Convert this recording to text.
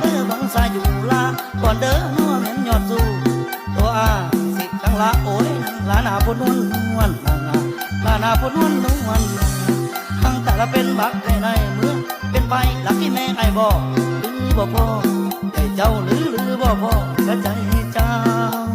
ເດີບັງສາຢູ່ລາ ກ່ອນເດີນ້ອງແມ່ນຍອດສູ້ ຕົວອາສິດທັງລາ ໂອ້ຍ ລານາຜູ້ນວນນວນ ລານາຜູ້ນວນນວນ ທັງຕາລະເປັນບັກແທ້ໃນເມືອງ ເປັນໄປລັກທີ່ແມ່ອ້າຍບໍ່ ຫຼືບໍ່ພໍ ໃຈເຈົ້າຫຼື ຫຼືບໍ່ພໍ ກະໃຈເຈົ້າ.